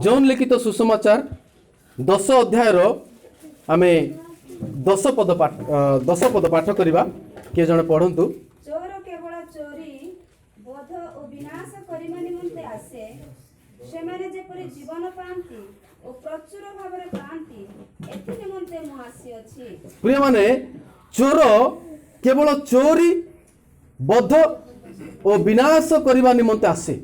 ଯୋହନ ଲିଖିତ ସୁସମାଚାର 10 ଅଧ୍ୟାୟର ଆମେ 10 ପଦ ପାଠ, 10 ପଦ ପାଠ କରିବା। କିଏ ଜଣେ ପଢ଼ନ୍ତୁ। ଚୋର କେବଳ ଚୋରି, ବଧ ଓ ବିନାଶ କରିବା ନିମନ୍ତେ ଆସେ। ସେମାନେ ଯେପରି ଜୀବନ ପାଆନ୍ତି ଓ ପ୍ରଚୁର ଭାବରେ ପାଆନ୍ତି, ଏଥି ନିମନ୍ତେ ମୁଁ ଆସିଅଛି। ପ୍ରିୟମାନେ, ଚୋର କେବଳ ଚୋରି, ବଧ ଓ ବିନାଶ କରିବା ନିମନ୍ତେ ଆସେ।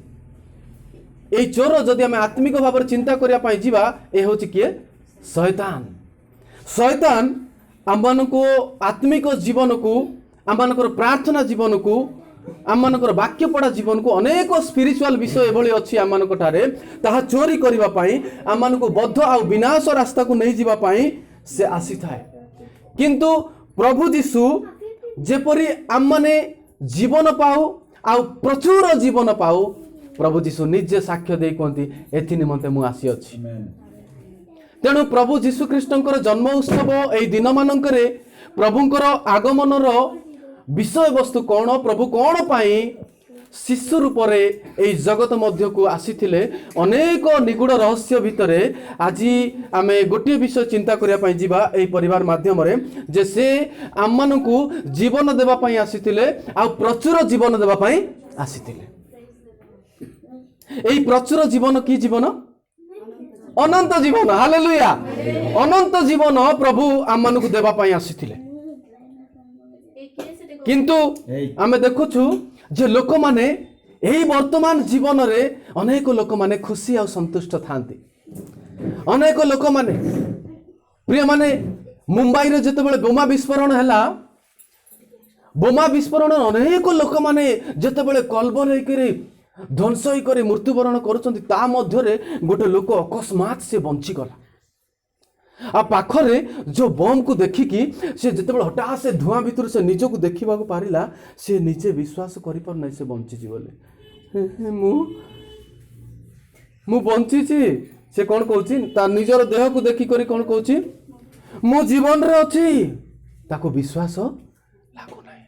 ଏଇ ଚୋର ଯଦି ଆମେ ଆତ୍ମିକ ଭାବରେ ଚିନ୍ତା କରିବା ପାଇଁ ଯିବା, ଏ ହେଉଛି କିଏ? ଶୟତାନ। ଶୟତାନ ଆମମାନଙ୍କୁ ଆତ୍ମିକ ଜୀବନକୁ, ଆମମାନଙ୍କର ପ୍ରାର୍ଥନା ଜୀବନକୁ, ଆମମାନଙ୍କର ବାକ୍ୟ ପଢ଼ା ଜୀବନକୁ, ଅନେକ ସ୍ପିରିଚୁଆଲ ବିଷୟ ଏଭଳି ଅଛି ଆମମାନଙ୍କ ଠାରେ, ତାହା ଚୋରି କରିବା ପାଇଁ, ଆମମାନଙ୍କୁ ବଧ ଆଉ ବିନାଶ ରାସ୍ତାକୁ ନେଇଯିବା ପାଇଁ ସେ ଆସିଥାଏ। କିନ୍ତୁ ପ୍ରଭୁ ଯୀଶୁ ଯେପରି ଆମମାନେ ଜୀବନ ପାଉ ଆଉ ପ୍ରଚୁର ଜୀବନ ପାଉ, ପ୍ରଭୁ ଯୀଶୁ ନିଜେ ସାକ୍ଷ୍ୟ ଦେଇ କୁହନ୍ତି, ଏଥି ନିମନ୍ତେ ମୁଁ ଆସିଅଛି। ତେଣୁ ପ୍ରଭୁ ଯୀଶୁ ଖ୍ରୀଷ୍ଟଙ୍କର ଜନ୍ମ ଉତ୍ସବ ଏଇ ଦିନମାନଙ୍କରେ ପ୍ରଭୁଙ୍କର ଆଗମନର ବିଷୟବସ୍ତୁ କ'ଣ, ପ୍ରଭୁ କ'ଣ ପାଇଁ ଶିଶୁ ରୂପରେ ଏଇ ଜଗତ ମଧ୍ୟକୁ ଆସିଥିଲେ, ଅନେକ ନିଗୂଢ଼ ରହସ୍ୟ ଭିତରେ ଆଜି ଆମେ ଗୋଟିଏ ବିଷୟ ଚିନ୍ତା କରିବା ପାଇଁ ଯିବା ଏହି ପରିବାର ମାଧ୍ୟମରେ ଯେ ସେ ଆମମାନଙ୍କୁ ଜୀବନ ଦେବା ପାଇଁ ଆସିଥିଲେ ଆଉ ପ୍ରଚୁର ଜୀବନ ଦେବା ପାଇଁ ଆସିଥିଲେ। ଏଇ ପ୍ରଚୁର ଜୀବନ କି ଜୀବନ? ଅନନ୍ତ ଜୀବନ। ହାଲେଲୁୟା! ଅନନ୍ତ ଜୀବନ ପ୍ରଭୁ ଆମମାନଙ୍କୁ ଦେବା ପାଇଁ ଆସିଥିଲେ। କିନ୍ତୁ ଆମେ ଦେଖୁଛୁ ଯେ ଲୋକମାନେ ଏଇ ବର୍ତ୍ତମାନ ଜୀବନରେ ଅନେକ ଲୋକମାନେ ଖୁସି ଆଉ ସନ୍ତୁଷ୍ଟ ଥାନ୍ତି। ଅନେକ ଲୋକମାନେ, ପ୍ରିୟମାନେ, ମୁମ୍ବାଇରେ ଯେତେବେଳେ ବୋମା ବିସ୍ଫୋରଣ ହେଲା, ବୋମା ବିସ୍ଫୋରଣ ଅନେକ ଲୋକମାନେ ଯେତେବେଳେ କଲବଲ ହେଇକରି ଧ୍ୱଂସ ହେଇକରି ମୃତ୍ୟୁବରଣ କରୁଛନ୍ତି, ତା ମଧ୍ୟରେ ଗୋଟେ ଲୋକ ଅକସ୍ମାତ ସେ ବଞ୍ଚିଗଲା। ଆଉ ପାଖରେ ଯେଉଁ ବମ୍କୁ ଦେଖିକି ସେ ଯେତେବେଳେ ହଠାତ୍ ସେ ଧୂଆଁ ଭିତରୁ ସେ ନିଜକୁ ଦେଖିବାକୁ ପାରିଲା, ସେ ନିଜେ ବିଶ୍ୱାସ କରିପାରୁନାହିଁ ସେ ବଞ୍ଚିଛି ବୋଲି। ମୁଁ ମୁଁ ବଞ୍ଚିଛି। ସେ କ'ଣ କହୁଛି? ତା ନିଜର ଦେହକୁ ଦେଖିକରି କ'ଣ କହୁଛି? ମୁଁ ଜୀବନରେ ଅଛି। ତାକୁ ବିଶ୍ୱାସ ଲାଗୁନାହିଁ।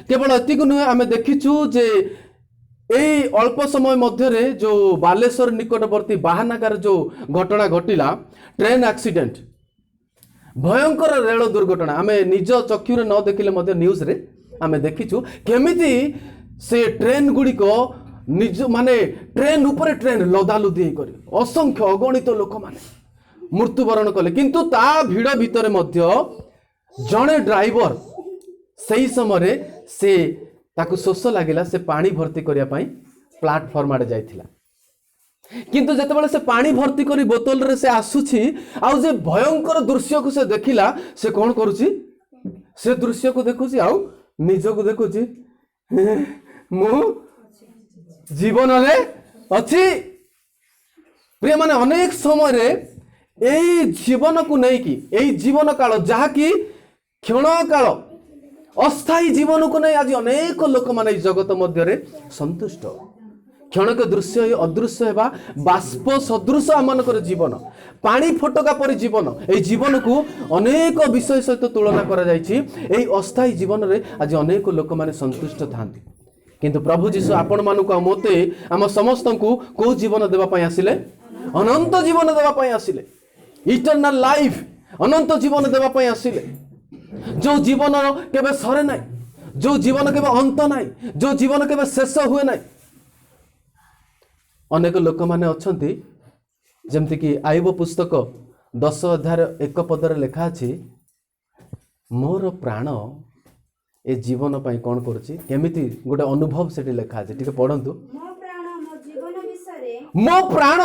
କେବଳ ଏତିକି ନୁହେଁ, ଆମେ ଦେଖିଛୁ ଯେ ଏଇ ଅଳ୍ପ ସମୟ ମଧ୍ୟରେ ଯେଉଁ ବାଲେଶ୍ୱର ନିକଟବର୍ତ୍ତୀ ବାହାନାଗାର ଯେଉଁ ଘଟଣା ଘଟିଲା, ଟ୍ରେନ୍ ଆକ୍ସିଡେଣ୍ଟ, ଭୟଙ୍କର ରେଳ ଦୁର୍ଘଟଣା, ଆମେ ନିଜ ଚକ୍ଷୁରେ ନ ଦେଖିଲେ ମଧ୍ୟ ନ୍ୟୁଜ୍ରେ ଆମେ ଦେଖିଛୁ କେମିତି ସେ ଟ୍ରେନ୍ ଗୁଡ଼ିକ ନିଜ ମାନେ ଟ୍ରେନ୍ ଉପରେ ଟ୍ରେନ୍ ଲଦାଲୁଦି ହେଇକରି ଅସଂଖ୍ୟ ଅଗଣିତ ଲୋକମାନେ ମୃତ୍ୟୁବରଣ କଲେ। କିନ୍ତୁ ତା ଭିଡ଼ ଭିତରେ ମଧ୍ୟ ଜଣେ ଡ୍ରାଇଭର ସେଇ ସମୟରେ ସେ ତାକୁ ଶୋଷ ଲାଗିଲା, ସେ ପାଣି ଭର୍ତ୍ତି କରିବା ପାଇଁ ପ୍ଲାଟଫର୍ମ ଆଡ଼େ ଯାଇଥିଲା। କିନ୍ତୁ ଯେତେବେଳେ ସେ ପାଣି ଭର୍ତ୍ତି କରି ବୋତଲରେ ସେ ଆସୁଛି ଆଉ ଯେ ଭୟଙ୍କର ଦୃଶ୍ୟକୁ ସେ ଦେଖିଲା, ସେ କ'ଣ କରୁଛି? ସେ ଦୃଶ୍ୟକୁ ଦେଖୁଛି ଆଉ ନିଜକୁ ଦେଖୁଛି, ମୁଁ ଜୀବନରେ ଅଛି। ପ୍ରିୟମାନେ, ଅନେକ ସମୟରେ ଏଇ ଜୀବନକୁ ନେଇକି, ଏଇ ଜୀବନ କାଳ ଯାହାକି କ୍ଷଣ କାଳ, ଅସ୍ଥାୟୀ ଜୀବନକୁ ନେଇ ଆଜି ଅନେକ ଲୋକମାନେ ଏଇ ଜଗତ ମଧ୍ୟରେ ସନ୍ତୁଷ୍ଟ। କ୍ଷଣକ ଦୃଶ୍ୟ ହୋଇ ଅଦୃଶ୍ୟ ହେବା ବାଷ୍ପ ସଦୃଶ ଆମମାନଙ୍କର ଜୀବନ, ପାଣି ଫୋଟକା ପରି ଜୀବନ। ଏଇ ଜୀବନକୁ ଅନେକ ବିଷୟ ସହିତ ତୁଳନା କରାଯାଇଛି। ଏଇ ଅସ୍ଥାୟୀ ଜୀବନରେ ଆଜି ଅନେକ ଲୋକମାନେ ସନ୍ତୁଷ୍ଟ ଥାନ୍ତି। କିନ୍ତୁ ପ୍ରଭୁ ଯୀଶୁ ଆପଣମାନଙ୍କୁ ଆଉ ମୋତେ, ଆମ ସମସ୍ତଙ୍କୁ କୋଉ ଜୀବନ ଦେବା ପାଇଁ ଆସିଲେ? ଅନନ୍ତ ଜୀବନ ଦେବା ପାଇଁ ଆସିଲେ। ଇଟର୍ନାଲ ଲାଇଫ, ଅନନ୍ତ ଜୀବନ ଦେବା ପାଇଁ ଆସିଲେ, ଯୋଉ ଜୀବନ କେବେ ସରେ ନାହିଁ, ଯୋଉ ଜୀବନ କେବେ ଅନ୍ତ ନାହିଁ, ଯୋଉ ଜୀବନ କେବେ ଶେଷ ହୁଏ ନାହିଁ। ଅନେକ ଲୋକମାନେ ଅଛନ୍ତି, ଯେମିତିକି ଆୟୁବ ପୁସ୍ତକ 10 ଅଧ୍ୟାୟ 1 ପଦରେ ଲେଖା ଅଛି, ମୋର ପ୍ରାଣ ଏ ଜୀବନ ପାଇଁ କ'ଣ କରୁଛି, କେମିତି ଗୋଟେ ଅନୁଭବ ସେଠି ଲେଖା ଅଛି, ଟିକେ ପଢ଼ନ୍ତୁ। ମୋ ପ୍ରାଣ ମୋ ଜୀବନ ବିଷୟରେ ମୋ ପ୍ରାଣ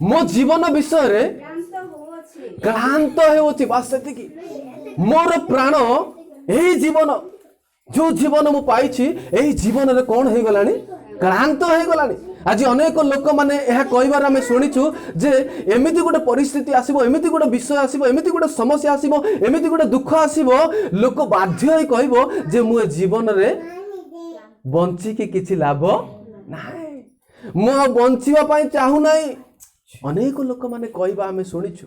ମୋ ଜୀବନ ବିଷୟରେ କ୍ଳାନ୍ତ ହେଉଅଛି। କ୍ଳାନ୍ତ ହେଉଅଛି। ବାସ୍ ସେତିକି। ମୋର ପ୍ରାଣ ଏଇ ଜୀବନ, ଯୋଉ ଜୀବନ ମୁଁ ପାଇଛି, ଏଇ ଜୀବନରେ କ'ଣ ହେଇଗଲାଣି? କ୍ଳାନ୍ତ ହେଇଗଲାଣି। ଆଜି ଅନେକ ଲୋକମାନେ ଏହା କହିବାର ଆମେ ଶୁଣିଛୁ ଯେ ଏମିତି ଗୋଟେ ପରିସ୍ଥିତି ଆସିବ, ଏମିତି ଗୋଟେ ବିଷୟ ଆସିବ, ଏମିତି ଗୋଟେ ସମସ୍ୟା ଆସିବ, ଏମିତି ଗୋଟେ ଦୁଃଖ ଆସିବ, ଲୋକ ବାଧ୍ୟ ହେଇ କହିବ ଯେ ମୁଁ ଏ ଜୀବନରେ ବଞ୍ଚିକି କିଛି ଲାଭ ନାହିଁ, ମୁଁ ଆଉ ବଞ୍ଚିବା ପାଇଁ ଚାହୁଁନାହିଁ। ଅନେକ ଲୋକମାନେ କହିବା ଆମେ ଶୁଣିଛୁ।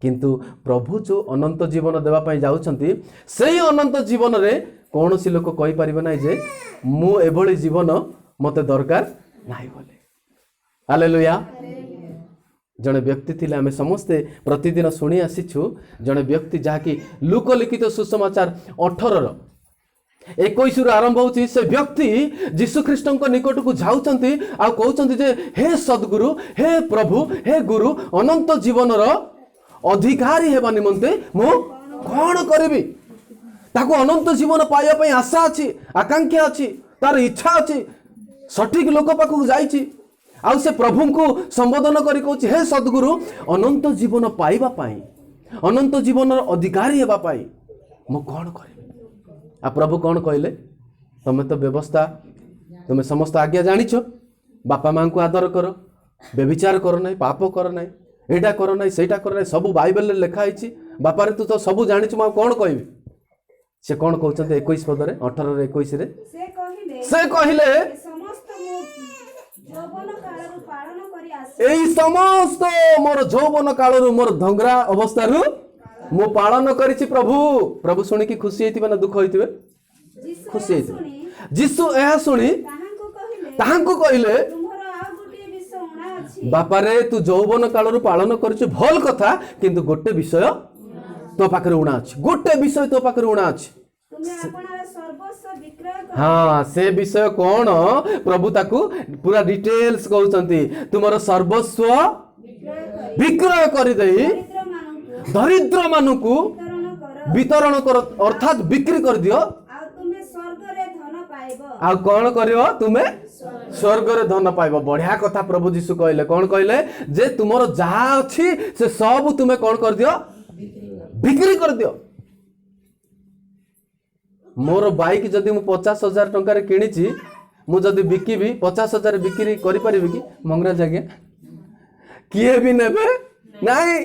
କିନ୍ତୁ ପ୍ରଭୁ ଯେଉଁ ଅନନ୍ତ ଜୀବନ ଦେବା ପାଇଁ ଯାଉଛନ୍ତି, ସେଇ ଅନନ୍ତ ଜୀବନରେ କୌଣସି ଲୋକ କହିପାରିବ ନାହିଁ ଯେ ମୁଁ ଏଭଳି ଜୀବନ ମୋତେ ଦରକାର ନାହିଁ ବୋଲି। ହାଲେଲୁୟା। ଜଣେ ବ୍ୟକ୍ତି ଥିଲେ, ଆମେ ସମସ୍ତେ ପ୍ରତିଦିନ ଶୁଣି ଆସିଛୁ। ଜଣେ ବ୍ୟକ୍ତି, ଯାହାକି ଲୂକ ଲିଖିତ ସୁସମାଚାର 18ର 21ରୁ ଆରମ୍ଭ ହେଉଛି। ସେ ବ୍ୟକ୍ତି ଯୀଶୁଖ୍ରୀଷ୍ଟଙ୍କ ନିକଟକୁ ଯାଉଛନ୍ତି ଆଉ କହୁଛନ୍ତି ଯେ ହେ ସଦ୍ଗୁରୁ, ହେ ପ୍ରଭୁ, ହେ ଗୁରୁ, ଅନନ୍ତ ଜୀବନର ଅଧିକାରୀ ହେବା ନିମନ୍ତେ ମୁଁ କ'ଣ କରିବି? ତାକୁ ଅନନ୍ତ ଜୀବନ ପାଇବା ପାଇଁ ଆଶା ଅଛି, ଆକାଂକ୍ଷା ଅଛି, ତାର ଇଚ୍ଛା ଅଛି। ସଠିକ ଲୋକ ପାଖକୁ ଯାଇଛି ଆଉ ସେ ପ୍ରଭୁଙ୍କୁ ସମ୍ବୋଧନ କରି କହୁଛି, ହେ ସଦ୍ଗୁରୁ, ଅନନ୍ତ ଜୀବନ ପାଇବା ପାଇଁ, ଅନନ୍ତ ଜୀବନର ଅଧିକାରୀ ହେବା ପାଇଁ ମୁଁ କ'ଣ କରିବି? ଆଉ ପ୍ରଭୁ କ'ଣ କହିଲେ? ତମେ ତ ବ୍ୟବସ୍ଥା, ତୁମେ ସମସ୍ତ ଆଜ୍ଞା ଜାଣିଛ। ବାପା ମାଆଙ୍କୁ ଆଦର କର, ବ୍ୟଭିଚାର କର ନାହିଁ, ପାପ କର ନାହିଁ, ଏଇଟା କର ନାହିଁ, ସେଇଟା କର ନାହିଁ, ସବୁ ବାଇବେଲରେ ଲେଖା ହେଇଛି। ବାପାରେ, ତୁ ତ ସବୁ ଜାଣିଛୁ, ମୁଁ ଆଉ କ'ଣ କହିବି? ସେ କ'ଣ କହୁଛନ୍ତି 21 ପଦରେ, 18ର 21ରେ? ସେ କହିଲେ, ସେ କହିଲେ, ଏ ସମସ୍ତ ମୁଁ ଯୌବନ କାଳରୁ ପାଳନ କରି ଆସି ଏଇ ସମସ୍ତ ମୋର ଯୌବନ କାଳରୁ, ମୋର ଧଙ୍ଗରା ଅବସ୍ଥାରୁ ମୁଁ ପାଳନ କରିଛି ପ୍ରଭୁ। ପ୍ରଭୁ ଶୁଣିକି ଖୁସି ହେଇଥିବେ ନା ଦୁଃଖ ହେଇଥିବେ? ଯୀଶୁ ଖୁସି ଏହା ହେଇଥିବେ। ଶୁଣି ଯୀଶୁ ଏହା ଶୁଣି ତାହାଙ୍କୁ କହିଲେ, ତାହାଙ୍କୁ କହିଲେ, ତୁମ୍ଭର ଆଉ ଗୋଟିଏ ବିଷୟ ଊଣା ଅଛି। ବାପାରେ, ତୁ ଯୌବନ କାଳରୁ ପାଳନ କରିଛୁ, ଭଲ କଥା, କିନ୍ତୁ ଗୋଟେ ବିଷୟ ତୋ ପାଖରେ ଊଣା ଅଛି। ଗୋଟେ ବିଷୟ ତୋ ପାଖରେ ଊଣା ଅଛି। ତୁମେ ଆପଣାର ସର୍ବସ୍ୱ ବିକ୍ରୟ କର। ହଁ, ସେ ବିଷୟ କ'ଣ? ପ୍ରଭୁ ତାକୁ ପୁରା ଡିଟେଲ୍ସ କହୁଛନ୍ତି। ତୁମର ସର୍ବସ୍ୱ ବିକ୍ରୟ କରି ବିକ୍ରୟ କରିଦେଇ ଦରିଦ୍ରମାନଙ୍କୁ ଦରିଦ୍ର ମାନଙ୍କୁ ବିତରଣ କର। ବିତରଣ କର, ଅର୍ଥାତ୍ ବିକ୍ରି କରିଦିଅ। ଆଉ ତୁମେ ସ୍ୱର୍ଗରେ ଧନ ପାଇବ। ଆଉ କ'ଣ କରିବ? ତୁମେ ସ୍ୱର୍ଗରେ ଧନ ପାଇବ। ବଢିଆ କଥା ପ୍ରଭୁ ଯୀଶୁ କହିଲେ। କ'ଣ କହିଲେ? ଯେ ତୁମର ଯାହା ଅଛି ସେ ସବୁ ତୁମେ କ'ଣ କରିଦିଅ? ବିକ୍ରି କରିଦିଅ। ମୋର ବାଇକ୍ ଯଦି ମୁଁ 50,000 ଟଙ୍କାରେ କିଣିଛି, ମୁଁ ଯଦି ବିକିବି, 50,000 ବିକ୍ରି କରିପାରିବି କି ମଙ୍ଗରାଜ ଆଜ୍ଞା? କିଏ ବି ନେବେ ନାଇଁ।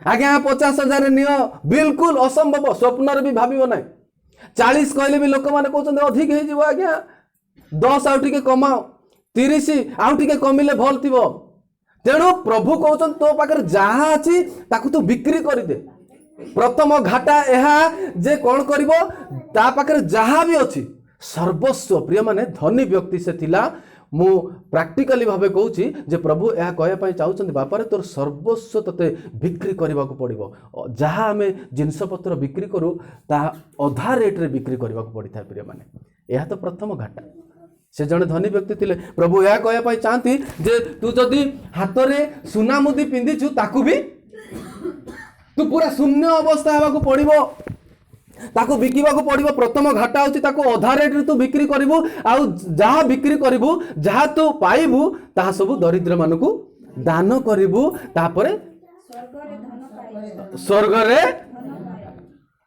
ଆଜ୍ଞା, 50,000 ନିଅ, ବିଲକୁଲ ଅସମ୍ଭବ, ସ୍ୱପ୍ନରେ ବି ଭାବିବ ନାହିଁ। 40 କହିଲେ ବି ଲୋକମାନେ କହୁଛନ୍ତି ଅଧିକ ହେଇଯିବ ଆଜ୍ଞା, 10 ଆଉ ଟିକେ କମାଅ, 30 ଆଉ ଟିକେ କମିଲେ ଭଲ ଥିବ। ତେଣୁ ପ୍ରଭୁ କହୁଛନ୍ତି, ତୋ ପାଖରେ ଯାହା ଅଛି ତାକୁ ତୁ ବିକ୍ରି କରିଦେ। ପ୍ରଥମ ଘାଟା ଏହା ଯେ କ'ଣ କରିବ? ତା ପାଖରେ ଯାହା ବି ଅଛି, ସର୍ବସ୍ୱ। ପ୍ରିୟମାନେ, ଧନୀ ବ୍ୟକ୍ତି ସେ ଥିଲା। ମୁଁ ପ୍ରାକ୍ଟିକାଲି ଭାବେ କହୁଛି ଯେ ପ୍ରଭୁ ଏହା କହିବା ପାଇଁ ଚାହୁଁଛନ୍ତି, ବାପାରେ, ତୋର ସର୍ବସ୍ୱ ତୋତେ ବିକ୍ରି କରିବାକୁ ପଡ଼ିବ। ଯାହା ଆମେ ଜିନିଷପତ୍ର ବିକ୍ରି କରୁ, ତାହା ଅଧା ରେଟ୍ରେ ବିକ୍ରି କରିବାକୁ ପଡ଼ିଥାଏ। ପ୍ରିୟମାନେ, ଏହା ତ ପ୍ରଥମ ଘାଟା। ସେ ଜଣେ ଧନୀ ବ୍ୟକ୍ତି ଥିଲେ। ପ୍ରଭୁ ଏହା କହିବା ପାଇଁ ଚାହାନ୍ତି ଯେ ତୁ ଯଦି ହାତରେ ସୁନା ମୁଦି ପିନ୍ଧିଛୁ, ତାକୁ ବି ତୁ ପୁରା ଶୂନ୍ୟ ଅବସ୍ଥା ହେବାକୁ ପଡ଼ିବ, ତାକୁ ବିକିବାକୁ ପଡ଼ିବ। ପ୍ରଥମ ଘାଟା ହେଉଛି ତାକୁ ଅଧା ରେଟ୍ରେ ତୁ ବିକ୍ରି କରିବୁ ଆଉ ଯାହା ବିକ୍ରି କରିବୁ, ଯାହା ତୁ ପାଇବୁ, ତାହା ସବୁ ଦରିଦ୍ରମାନଙ୍କୁ ଦାନ କରିବୁ। ତାପରେ ସ୍ୱର୍ଗରେ ଧନ ପାଇବ। ସ୍ୱର୍ଗରେ ଧନ ପାଇବ।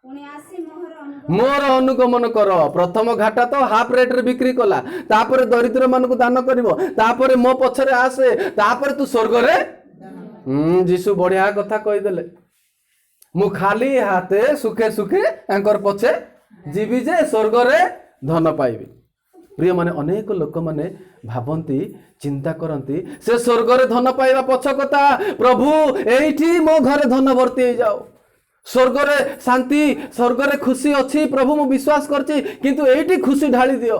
ପୁଣି ଆସି ମୋହର ଅନୁଗମନ ମୋର ଅନୁଗମନ କର। ପ୍ରଥମ ଘାଟା ତ ହାଫ ରେଟ୍ରେ ବିକ୍ରି କଲା, ତାପରେ ଦରିଦ୍ର ମାନଙ୍କୁ ଦାନ କରିବ, ତାପରେ ମୋ ପଛରେ ଆସେ, ତାପରେ ତୁ ସ୍ୱର୍ଗରେ। ଯୀଶୁ ବଢିଆ କଥା କହିଦେଲେ। ମୁଁ ଖାଲି ହାତେ ସୁଖେ ସୁଖେ ତାଙ୍କର ପଛେ ଯିବି ଯେ ସ୍ୱର୍ଗରେ ଧନ ପାଇବି। ପ୍ରିୟମାନେ, ଅନେକ ଲୋକମାନେ ଭାବନ୍ତି, ଚିନ୍ତା କରନ୍ତି, ସେ ସ୍ୱର୍ଗରେ ଧନ ପାଇବା ପଛ କଥା, ପ୍ରଭୁ ଏଇଠି ମୋ ଘରେ ଧନ ଭର୍ତ୍ତି ହେଇଯାଉ। ସ୍ୱର୍ଗରେ ଶାନ୍ତି, ସ୍ୱର୍ଗରେ ଖୁସି ଅଛି ପ୍ରଭୁ, ମୁଁ ବିଶ୍ୱାସ କରିଛି, କିନ୍ତୁ ଏଇଠି ଖୁସି ଢାଳି ଦିଅ।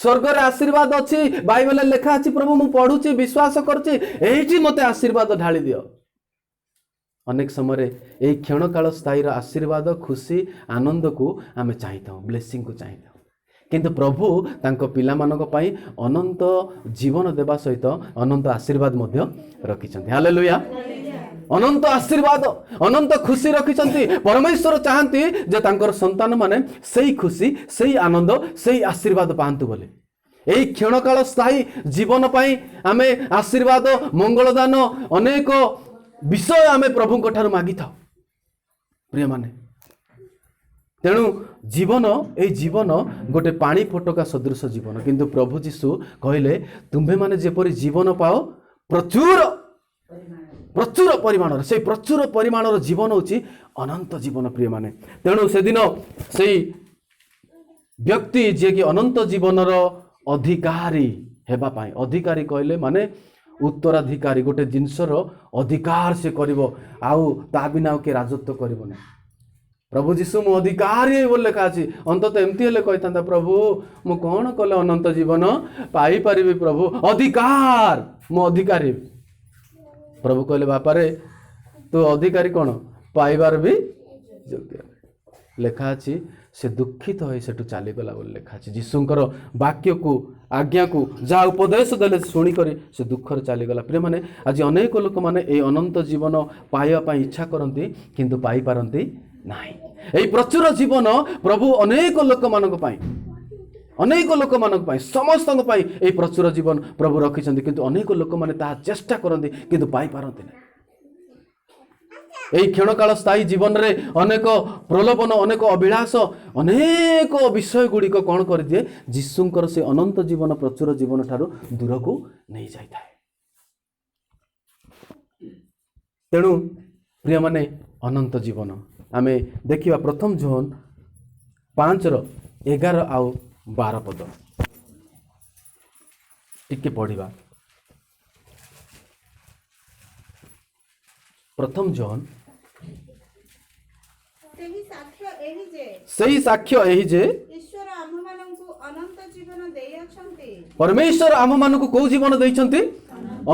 ସ୍ୱର୍ଗରେ ଆଶୀର୍ବାଦ ଅଛି, ବାଇବେଲରେ ଲେଖା ଅଛି ପ୍ରଭୁ, ମୁଁ ପଢୁଛି, ବିଶ୍ୱାସ କରୁଛି, ଏଇଠି ମୋତେ ଆଶୀର୍ବାଦ ଢାଳି ଦିଅ। ଅନେକ ସମୟରେ ଏଇ କ୍ଷଣକାଳ ସ୍ଥାୟୀର ଆଶୀର୍ବାଦ, ଖୁସି, ଆନନ୍ଦକୁ ଆମେ ଚାହିଁଥାଉ, ବ୍ଲେସିଂକୁ ଚାହିଁଥାଉ। କିନ୍ତୁ ପ୍ରଭୁ ତାଙ୍କ ପିଲାମାନଙ୍କ ପାଇଁ ଅନନ୍ତ ଜୀବନ ଦେବା ସହିତ ଅନନ୍ତ ଆଶୀର୍ବାଦ ମଧ୍ୟ ରଖିଛନ୍ତି। ହାଲେଲୁୟା। ଅନନ୍ତ ଆଶୀର୍ବାଦ, ଅନନ୍ତ ଖୁସି ରଖିଛନ୍ତି। ପରମେଶ୍ୱର ଚାହାନ୍ତି ଯେ ତାଙ୍କର ସନ୍ତାନମାନେ ସେଇ ଖୁସି, ସେଇ ଆନନ୍ଦ, ସେଇ ଆଶୀର୍ବାଦ ପାଆନ୍ତୁ ବୋଲି। ଏଇ କ୍ଷଣକାଳ ସ୍ଥାୟୀ ଜୀବନ ପାଇଁ ଆମେ ଆଶୀର୍ବାଦ, ମଙ୍ଗଳଦାନ, ଅନେକ ବିଷୟ ଆମେ ପ୍ରଭୁଙ୍କ ଠାରୁ ମାଗିଥାଉ। ପ୍ରିୟମାନେ, ତେଣୁ ଜୀବନ, ଏଇ ଜୀବନ ଗୋଟେ ପାଣି ଫୋଟକା ସଦୃଶ ଜୀବନ। କିନ୍ତୁ ପ୍ରଭୁ ଯୀଶୁ କହିଲେ, ତୁମ୍ଭେମାନେ ଯେପରି ଜୀବନ ପାଅ ପ୍ରଚୁର ପ୍ରଚୁର ପରିମାଣର। ସେଇ ପ୍ରଚୁର ପରିମାଣର ଜୀବନ ହେଉଛି ଅନନ୍ତ ଜୀବନ। ପ୍ରିୟମାନେ, ତେଣୁ ସେଦିନ ସେଇ ବ୍ୟକ୍ତି ଯିଏକି ଅନନ୍ତ ଜୀବନର ଅଧିକାରୀ ହେବା ପାଇଁ, ଅଧିକାରୀ କହିଲେ ମାନେ ଉତ୍ତରାଧିକାରୀ, ଗୋଟେ ଜିନିଷର ଅଧିକାର ସେ କରିବ ଆଉ ତା ବିନା ଆଉ କିଏ ରାଜତ୍ୱ କରିବ ନାହିଁ। ପ୍ରଭୁ ଯୀଶୁ ମୁଁ ଅଧିକାରୀ ବୋଲି ଲେଖା ଅଛି। ଅନ୍ତତଃ ଏମିତି ହେଲେ କହିଥାନ୍ତା, ପ୍ରଭୁ ମୁଁ କ'ଣ କଲେ ଅନନ୍ତ ଜୀବନ ପାଇପାରିବି? ପ୍ରଭୁ ଅଧିକାର, ମୁଁ ଅଧିକାରୀ। ପ୍ରଭୁ କହିଲେ, ବାପାରେ ତୁ ଅଧିକାରୀ କ'ଣ ପାଇବାର ବି ଯୋଗ୍ୟ। ଲେଖା ଅଛି ସେ ଦୁଃଖିତ ହୋଇ ସେଠୁ ଚାଲିଗଲା ବୋଲି ଲେଖା ଅଛି। ଯୀଶୁଙ୍କର ବାକ୍ୟକୁ, ଆଜ୍ଞାକୁ, ଯାହା ଉପଦେଶ ଦେଲେ ଶୁଣିକରି ସେ ଦୁଃଖରେ ଚାଲିଗଲା। ପ୍ରିୟମାନେ, ଆଜି ଅନେକ ଲୋକମାନେ ଏଇ ଅନନ୍ତ ଜୀବନ ପାଇବା ପାଇଁ ଇଚ୍ଛା କରନ୍ତି, କିନ୍ତୁ ପାଇପାରନ୍ତି ନାହିଁ। ଏଇ ପ୍ରଚୁର ଜୀବନ ପ୍ରଭୁ ଅନେକ ଲୋକମାନଙ୍କ ପାଇଁ, ଅନେକ ଲୋକମାନଙ୍କ ପାଇଁ, ସମସ୍ତଙ୍କ ପାଇଁ ଏଇ ପ୍ରଚୁର ଜୀବନ ପ୍ରଭୁ ରଖିଛନ୍ତି, କିନ୍ତୁ ଅନେକ ଲୋକମାନେ ତାହା ଚେଷ୍ଟା କରନ୍ତି କିନ୍ତୁ ପାଇପାରନ୍ତି ନାହିଁ। ଏଇ କ୍ଷଣକାଳ ସ୍ଥାୟୀ ଜୀବନରେ ଅନେକ ପ୍ରଲୋଭନ, ଅନେକ ଅଭିଳାଷ, ଅନେକ ବିଷୟ ଗୁଡ଼ିକ କ'ଣ କରିଦିଏ, ଯୀଶୁଙ୍କର ସେ ଅନନ୍ତ ଜୀବନ, ପ୍ରଚୁର ଜୀବନ ଠାରୁ ଦୂରକୁ ନେଇଯାଇଥାଏ। ତେଣୁ ପ୍ରିୟମାନେ, ଅନନ୍ତ ଜୀବନ ଆମେ ଦେଖିବା ପ୍ରଥମ ଯୋହନ 5:11 ଆଉ 12 ପଦ ଟିକେ ପଢ଼ିବା। ପ୍ରଥମ ଯୋହନ, ସେହି ସାକ୍ଷ୍ୟ ଏହି ଯେ ଈଶ୍ୱର ଆମ୍ଭମାନଙ୍କୁ ଅନନ୍ତ ଜୀବନ ଦେଇଅଛନ୍ତି। ପରମେଶ୍ୱର ଆମ୍ଭମାନଙ୍କୁ କୋଉ ଜୀବନ ଦେଇଛନ୍ତି?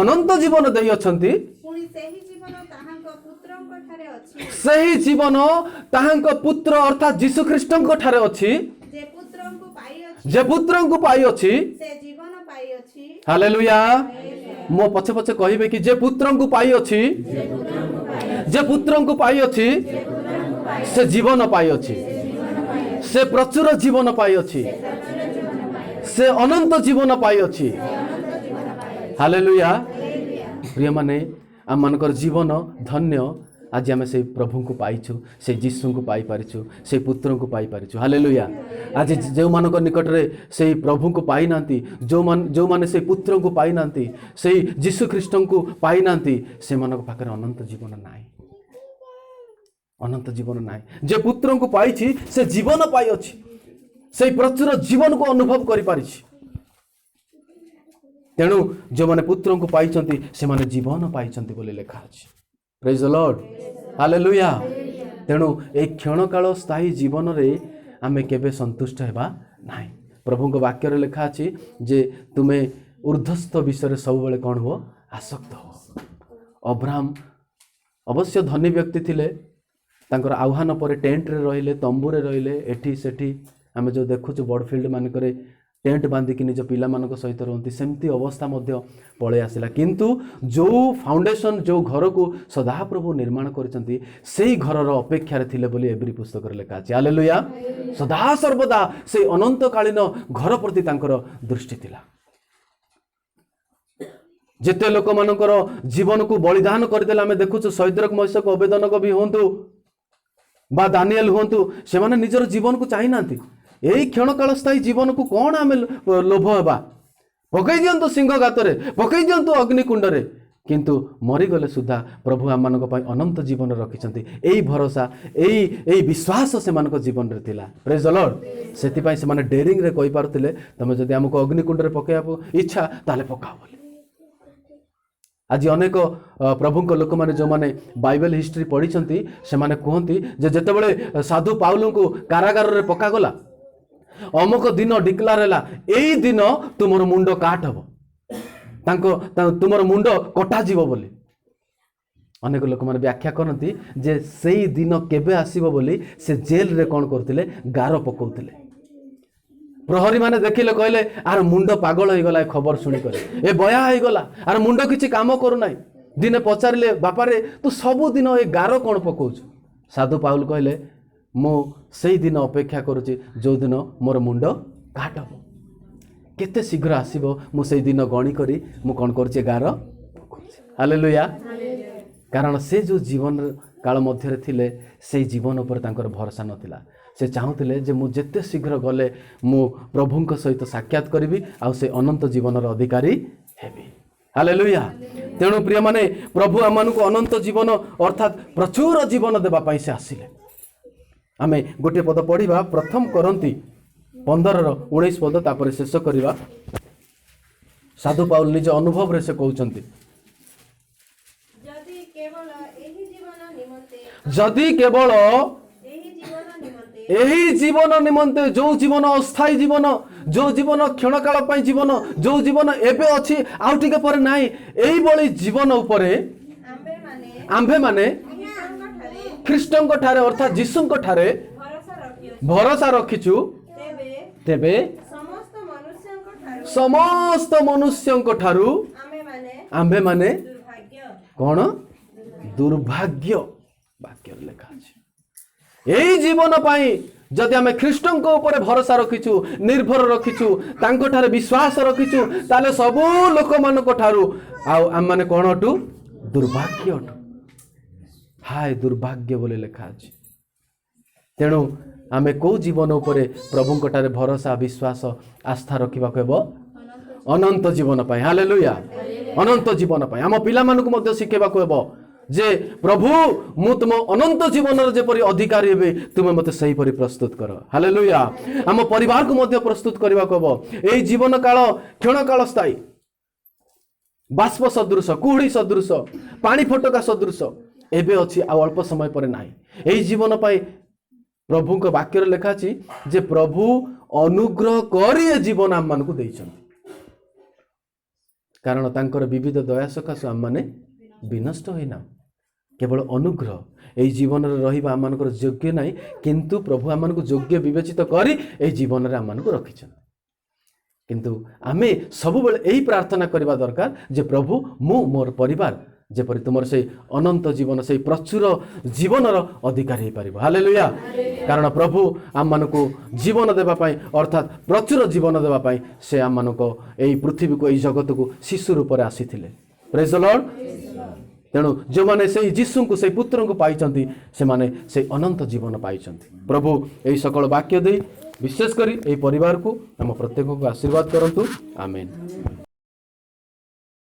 ଅନନ୍ତ ଜୀବନ ଦେଇଅଛନ୍ତି। ପୁଣି ସେହି ଜୀବନ ତାହାଙ୍କ ପୁତ୍ରଙ୍କ ଠାରେ ଅଛି। ସେହି ଜୀବନ ତାହାଙ୍କ ପୁତ୍ର ଅର୍ଥାତ୍ ଯୀଶୁ ଖ୍ରୀଷ୍ଟଙ୍କ ଠାରେ ଅଛି। ଯେ ପୁତ୍ରଙ୍କୁ ପାଇଅଛି, ଯେ ପୁତ୍ରଙ୍କୁ ପାଇଅଛି ସେ ଜୀବନ ପାଇଅଛି। ହାଲେଲୁୟା। ମୋ ପଛେ ପଛେ କହିବେ କି, ଯେ ପୁତ୍ରଙ୍କୁ ପାଇଅଛି, ଯେ ପୁତ୍ରଙ୍କୁ ପାଇଅଛି ସେ ଜୀବନ ପାଇଅଛି, ସେ ପ୍ରଚୁର ଜୀବନ ପାଇଅଛି, ସେ ଅନନ୍ତ ଜୀବନ ପାଇଅଛି। ହାଲେଲୁୟା। ପ୍ରିୟମାନେ, ଆମମାନଙ୍କର ଜୀବନ ଧନ୍ୟ। ଆଜି ଆମେ ସେଇ ପ୍ରଭୁଙ୍କୁ ପାଇଛୁ, ସେଇ ଯୀଶୁଙ୍କୁ ପାଇପାରିଛୁ, ସେଇ ପୁତ୍ରଙ୍କୁ ପାଇପାରିଛୁ। ହାଲେଲୁୟା। ଆଜି ଯେଉଁମାନଙ୍କ ନିକଟରେ ସେଇ ପ୍ରଭୁଙ୍କୁ ପାଇନାହାନ୍ତି, ଯେଉଁମାନେ ସେଇ ପୁତ୍ରଙ୍କୁ ପାଇନାହାନ୍ତି, ସେଇ ଯୀଶୁ ଖ୍ରୀଷ୍ଟଙ୍କୁ ପାଇନାହାନ୍ତି, ସେମାନଙ୍କ ପାଖରେ ଅନନ୍ତ ଜୀବନ ନାହିଁ, ଅନନ୍ତ ଜୀବନ ନାହିଁ। ଯେ ପୁତ୍ରଙ୍କୁ ପାଇଛି ସେ ଜୀବନ ପାଇଅଛି, ସେଇ ପ୍ରଚୁର ଜୀବନକୁ ଅନୁଭବ କରିପାରିଛି। ତେଣୁ ଯେଉଁମାନେ ପୁତ୍ରଙ୍କୁ ପାଇଛନ୍ତି ସେମାନେ ଜୀବନ ପାଇଛନ୍ତି ବୋଲି ଲେଖା ଅଛି। Praise the Lord, hallelujah. ତେଣୁ ଏଇ କ୍ଷଣକାଳ ସ୍ଥାୟୀ ଜୀବନରେ ଆମେ କେବେ ସନ୍ତୁଷ୍ଟ ହେବା ନାହିଁ। ପ୍ରଭୁଙ୍କ ବାକ୍ୟରେ ଲେଖା ଅଛି ଯେ ତୁମେ ଉର୍ଦ୍ଧ୍ୱସ୍ଥ ବିଷୟରେ ସବୁବେଳେ କ'ଣ ହୁଅ? ଆସକ୍ତ ହୁଅ। ଅବ୍ରାହମ ଅବଶ୍ୟ ଧନୀ ବ୍ୟକ୍ତି ଥିଲେ, ତାଙ୍କର ଆହ୍ୱାନ ପରେ ଟେଣ୍ଟରେ ରହିଲେ, ତମ୍ବୁରେ ରହିଲେ, ଏଠି ସେଠି ଆମେ ଯେଉଁ ଦେଖୁଛୁ ବଡ଼ଫିଲ୍ଡ ମାନଙ୍କରେ ଟେଣ୍ଟ ବାନ୍ଧିକି ନିଜ ପିଲାମାନଙ୍କ ସହିତ ରୁହନ୍ତି, ସେମିତି ଅବସ୍ଥା ମଧ୍ୟ ପଳେଇ ଆସିଲା। କିନ୍ତୁ ଯେଉଁ ଫାଉଣ୍ଡେସନ୍, ଯେଉଁ ଘରକୁ ସଦାପ୍ରଭୁ ନିର୍ମାଣ କରିଛନ୍ତି, ସେଇ ଘରର ଅପେକ୍ଷାରେ ଥିଲେ ବୋଲି ଏବ୍ରୀ ପୁସ୍ତକରେ ଲେଖା ଅଛି। ହାଲେଲୁୟା। ସଦାସର୍ବଦା ସେଇ ଅନନ୍ତକାଳୀନ ଘର ପ୍ରତି ତାଙ୍କର ଦୃଷ୍ଟି ଥିଲା। ଯେତେ ଲୋକମାନଙ୍କର ଜୀବନକୁ ବଳିଦାନ କରିଦେଲେ, ଆମେ ଦେଖୁଛୁ ଶଦ୍ରକ ମୈଶକ ଅବେଦନଗୋ ବି ହୁଅନ୍ତୁ ବା ଦାନିଏଲ ହୁଅନ୍ତୁ, ସେମାନେ ନିଜର ଜୀବନକୁ ଚାହିଁନାହାନ୍ତି। ଏଇ କ୍ଷଣକାଳ ସ୍ଥାୟୀ ଜୀବନକୁ କ'ଣ ଆମେ ଲୋଭ ହେବା? ପକାଇ ଦିଅନ୍ତୁ ସିଂହ ଗାତରେ, ପକାଇ ଦିଅନ୍ତୁ ଅଗ୍ନିକୁଣ୍ଡରେ, କିନ୍ତୁ ମରିଗଲେ ସୁଦ୍ଧା ପ୍ରଭୁ ଆମମାନଙ୍କ ପାଇଁ ଅନନ୍ତ ଜୀବନ ରଖିଛନ୍ତି। ଏଇ ଭରସା, ଏଇ ବିଶ୍ୱାସ ସେମାନଙ୍କ ଜୀବନରେ ଥିଲା। Praise the Lord. ସେଥିପାଇଁ ସେମାନେ ଡେରିଂରେ କହିପାରୁଥିଲେ, ତମେ ଯଦି ଆମକୁ ଅଗ୍ନିକୁଣ୍ଡରେ ପକାଇବାକୁ ଇଚ୍ଛା ତାହେଲେ ପକାଅ ବୋଲି। ଆଜି ଅନେକ ପ୍ରଭୁଙ୍କ ଲୋକମାନେ ଯେଉଁମାନେ ବାଇବେଲ ହିଷ୍ଟ୍ରି ପଢ଼ିଛନ୍ତି, ସେମାନେ କୁହନ୍ତି ଯେ ଯେତେବେଳେ ସାଧୁ ପାଉଲଙ୍କୁ କାରାଗାରରେ ପକାଗଲା, ଅମୁକ ଦିନ ଡିକ୍ଲାର ହେଲା, ଏଇ ଦିନ ତୁମର ମୁଣ୍ଡ କାଟ ହବ, ତୁମର ମୁଣ୍ଡ କଟାଯିବ ବୋଲି। ଅନେକ ଲୋକମାନେ ବ୍ୟାଖ୍ୟା କରନ୍ତି ଯେ ସେଇ ଦିନ କେବେ ଆସିବ ବୋଲି ସେ ଜେଲରେ କ'ଣ କରୁଥିଲେ, ଗାର ପକାଉଥିଲେ। ପ୍ରହରୀମାନେ ଦେଖିଲେ, କହିଲେ ଆର ମୁଣ୍ଡ ପାଗଳ ହେଇଗଲା ଏ ଖବର ଶୁଣିକରି, ଏ ବୟା ହେଇଗଲା, ଆର ମୁଣ୍ଡ କିଛି କାମ କରୁନାହିଁ। ଦିନେ ପଚାରିଲେ, ବାପାରେ ତୁ ସବୁଦିନ ଏ ଗାର କ'ଣ ପକାଉଛୁ? ସାଧୁ ପାଉଲ କହିଲେ, ମୁଁ ସେଇ ଦିନ ଅପେକ୍ଷା କରୁଛି ଯେଉଁଦିନ ମୋର ମୁଣ୍ଡ କାଟ ହବ। କେତେ ଶୀଘ୍ର ଆସିବ ମୁଁ ସେଇ ଦିନ ଗଣି କରି ମୁଁ କ'ଣ କରୁଛି, ଗାର ପକାଉଛି। ହାଲେଲୁୟା। କାରଣ ସେ ଯେଉଁ ଜୀବନ କାଳ ମଧ୍ୟରେ ଥିଲେ, ସେଇ ଜୀବନ ଉପରେ ତାଙ୍କର ଭରସା ନଥିଲା। ସେ ଚାହୁଁଥିଲେ ଯେ ମୁଁ ଯେତେ ଶୀଘ୍ର ଗଲେ ମୁଁ ପ୍ରଭୁଙ୍କ ସହିତ ସାକ୍ଷାତ କରିବି ଆଉ ସେ ଅନନ୍ତ ଜୀବନର ଅଧିକାରୀ ହେବି। ହାଲେଲୁୟା। ତେଣୁ ପ୍ରିୟମାନେ, ପ୍ରଭୁ ଆମମାନଙ୍କୁ ଅନନ୍ତ ଜୀବନ ଅର୍ଥାତ୍ ପ୍ରଚୁର ଜୀବନ ଦେବା ପାଇଁ ସେ ଆସିଲେ। ଆମେ ଗୋଟିଏ ପଦ ପଢ଼ିବା, ପ୍ରଥମ କରନ୍ତି 15:19 ପଦ, ତାପରେ ଶେଷ କରିବା। ସାଧୁ ପାଉଲ ନିଜ ଅନୁଭବରେ ସେ କହୁଛନ୍ତି, ଯଦି କେବଳ ଏହି ଜୀବନ ନିମନ୍ତେ, ଯଦି କେବଳ ଏହି ଏହି ଜୀବନ ନିମନ୍ତେ, ଯୋଉ ଜୀବନ ଅସ୍ଥାୟୀ ଜୀବନ, ଯୋଉ ଜୀବନ କ୍ଷଣକାଳ ପାଇଁ ଜୀବନ, ଯୋଉ ଜୀବନ ଏବେ ଅଛି ଆଉ ଟିକେ ପରେ ନାହିଁ, ଏଇଭଳି ଜୀବନ ଉପରେ ଆମ୍ଭେମାନେ ଆମ୍ଭେମାନେ ଖ୍ରୀଷ୍ଟଙ୍କଠାରେ ଖ୍ରୀଷ୍ଟଙ୍କ ଠାରେ, ଅର୍ଥାତ୍ ଯୀଶୁଙ୍କ ଠାରେ ଭରସା ରଖିଅଛୁ। ଭରସା ରଖିଛୁ। ତେବେ ତେବେ ସମସ୍ତ ମନୁଷ୍ୟଙ୍କ ଠାରୁ ସମସ୍ତ ମନୁଷ୍ୟଙ୍କ ଠାରୁ ଆମ୍ଭେମାନେ ଆମ୍ଭେମାନେ ଦୁର୍ଭାଗ୍ୟ। କ'ଣ? ଦୁର୍ଭାଗ୍ୟ ବାକ୍ୟରେ ଲେଖା ଅଛି। ଏଇ ଜୀବନ ପାଇଁ ଯଦି ଆମେ ଖ୍ରୀଷ୍ଟଙ୍କ ଉପରେ ଭରସା ରଖିଛୁ, ନିର୍ଭର ରଖିଛୁ, ତାଙ୍କଠାରେ ବିଶ୍ୱାସ ରଖିଛୁ, ତାହେଲେ ସବୁ ଲୋକମାନଙ୍କ ଠାରୁ ଆଉ ଆମମାନେ କ'ଣ ଅଟୁ? ଦୁର୍ଭାଗ୍ୟ ଅଟୁ। ହାୟ ଦୁର୍ଭାଗ୍ୟ ବୋଲି ଲେଖା ଅଛି। ତେଣୁ ଆମେ କେଉଁ ଜୀବନ ଉପରେ ପ୍ରଭୁଙ୍କ ଠାରେ ଭରସା, ବିଶ୍ୱାସ, ଆସ୍ଥା ରଖିବାକୁ ହେବ? ଅନନ୍ତ ଜୀବନ ପାଇଁ। ହାଲେଲୁୟା। ଅନନ୍ତ ଜୀବନ ପାଇଁ ଆମ ପିଲାମାନଙ୍କୁ ମଧ୍ୟ ଶିଖେଇବାକୁ ହେବ ଯେ ପ୍ରଭୁ, ମୁଁ ତୁମ ଅନନ୍ତ ଜୀବନର ଯେପରି ଅଧିକାରୀ ହେବି, ତୁମେ ମୋତେ ସେହିପରି ପ୍ରସ୍ତୁତ କର। ହାଲେଲୁୟା। ଆମ ପରିବାରକୁ ମଧ୍ୟ ପ୍ରସ୍ତୁତ କରିବାକୁ ହେବ। ଏଇ ଜୀବନ କାଳ କ୍ଷଣକାଳ ସ୍ଥାୟୀ, ବାଷ୍ପ ସଦୃଶ, କୁହୁଡ଼ି ସଦୃଶ, ପାଣି ଫୋଟକା ସଦୃଶ। ଏବେ ଅଛି, ଆଉ ଅଳ୍ପ ସମୟ ପରେ ନାହିଁ। ଏଇ ଜୀବନ ପାଇଁ ପ୍ରଭୁଙ୍କ ବାକ୍ୟରେ ଲେଖା ଅଛି ଯେ ପ୍ରଭୁ ଅନୁଗ୍ରହ କରି ଏ ଜୀବନ ଆମମାନଙ୍କୁ ଦେଇଛନ୍ତି, କାରଣ ତାଙ୍କର ବିବିଧ ଦୟା ସକାଶୁ ଆମମାନେ ବିନଷ୍ଟ ହୋଇନାହୁଁ। କେବଳ ଅନୁଗ୍ରହ। ଏଇ ଜୀବନରେ ରହିବା ଆମମାନଙ୍କର ଯୋଗ୍ୟ ନାହିଁ, କିନ୍ତୁ ପ୍ରଭୁ ଆମମାନଙ୍କୁ ଯୋଗ୍ୟ ବିବେଚିତ କରି ଏଇ ଜୀବନରେ ଆମମାନଙ୍କୁ ରଖିଛନ୍ତି। କିନ୍ତୁ ଆମେ ସବୁବେଳେ ଏହି ପ୍ରାର୍ଥନା କରିବା ଦରକାର ଯେ ପ୍ରଭୁ, ମୁଁ ମୋର ପରିବାର ଯେପରି ତୁମର ସେଇ ଅନନ୍ତ ଜୀବନ, ସେଇ ପ୍ରଚୁର ଜୀବନର ଅଧିକାରୀ ହେଇପାରିବ। ହାଲେଲୁୟା। କାରଣ ପ୍ରଭୁ ଆମମାନଙ୍କୁ ଜୀବନ ଦେବା ପାଇଁ, ଅର୍ଥାତ୍ ପ୍ରଚୁର ଜୀବନ ଦେବା ପାଇଁ ସେ ଆମମାନଙ୍କ ଏଇ ପୃଥିବୀକୁ, ଏଇ ଜଗତକୁ ଶିଶୁ ରୂପରେ ଆସିଥିଲେ। Praise Lord. ତେଣୁ ଯେଉଁମାନେ ସେଇ ଯୀଶୁଙ୍କୁ, ସେଇ ପୁତ୍ରଙ୍କୁ ପାଇଛନ୍ତି, ସେମାନେ ସେଇ ଅନନ୍ତ ଜୀବନ ପାଇଛନ୍ତି। ପ୍ରଭୁ ଏହି ସକଳ ବାକ୍ୟ ଦେଇ ବିଶେଷ କରି ଏହି ପରିବାରକୁ, ଆମ ପ୍ରତ୍ୟେକଙ୍କୁ ଆଶୀର୍ବାଦ କରନ୍ତୁ। ଆମେନ୍।